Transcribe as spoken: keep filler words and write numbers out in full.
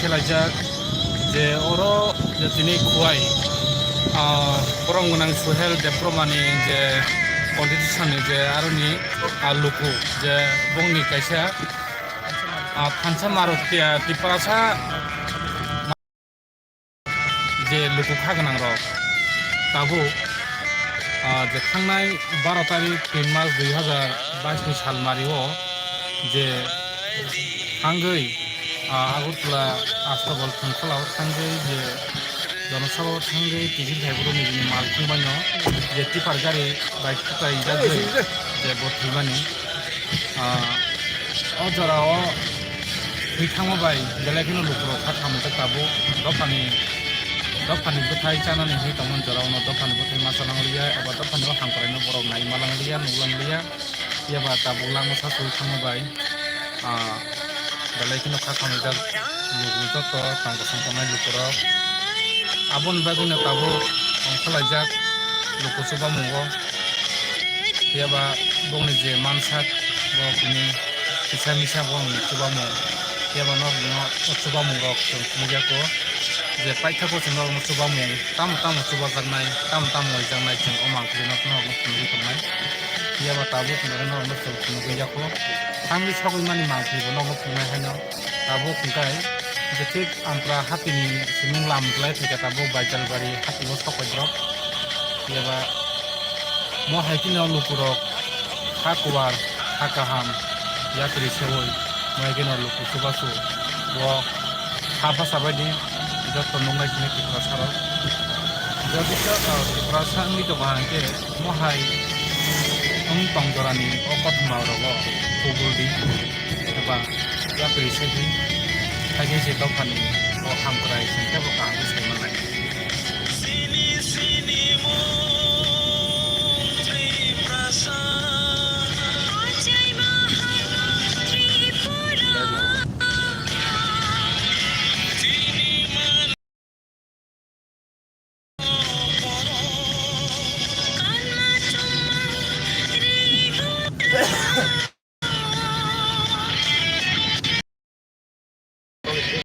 Khelaijak je oro je tini Khowai, ah, borom gwnang Suhel Debbarmani je politician ni je aroni, ah, luku je bongni kaisa, ah, phansa Maruti, ah, Tiprasa je luku kha gwnang rok tabuk, ah, je thangnai baro tarik tin mas dui hazar bais ni sal mari o je thangwi, ah, Agartala Astabal Thongkholao thangwi je Jonosabha o thangwi kiphil thaibrwkni bini mal thwngbaino je tipper gari bai thukaijagwi je bo thwimani, ah, o jorao thwi thangma bai belai kheno lukurok kha khamjak tabuk dophani, dophani bwthai chanani hinwi tongmani jorao dophani bwthai ma cha langliya eba dophani o hamkraino borok nai ma langliya, nuk langliya. Phiya ba tabuk langma sa sui thangma bai, ah, belai kheno kha khamjak luku joto tang bwsang tongnai lukurok. Aboni bagwino tabuk ongkhorlaijak luku chubamungo. Phiya ba bongni je mansak, bo bini kisa misa bongni chubamung. Phiya ba norokno o chubamungrok chwng phunukya kho je paithago chwng norokno chubamung tamo tamo chubajaknai, tamo tamo loijaknai chwng o mangpili norokno phunugwi tongnai. Phiya ba tabuk norokno chwng phunugwi yakho. Thangwi sogwi mani mangpili bo norokno phunuknai haino. Tabuk hwnkhe je thik Ampra hatini siming lam belai thwikha tabuk Baijalbari hatio sok bai borok. Phiya ba mo hai kheno lukurok ha kuwar, ha kaham, yapri sewi, mo hai kheno luku chubachu o ha bwsa bai di joto nuknai sini Tiprasarok. Jodi khe, ah, Tiprasa wngwi tongo hwnkhe mo hai wng tong jorani o kothoma rogo kubul di eba yapri se di, hai khe se dophani o hamkrai se tebo kaham khe sai manai.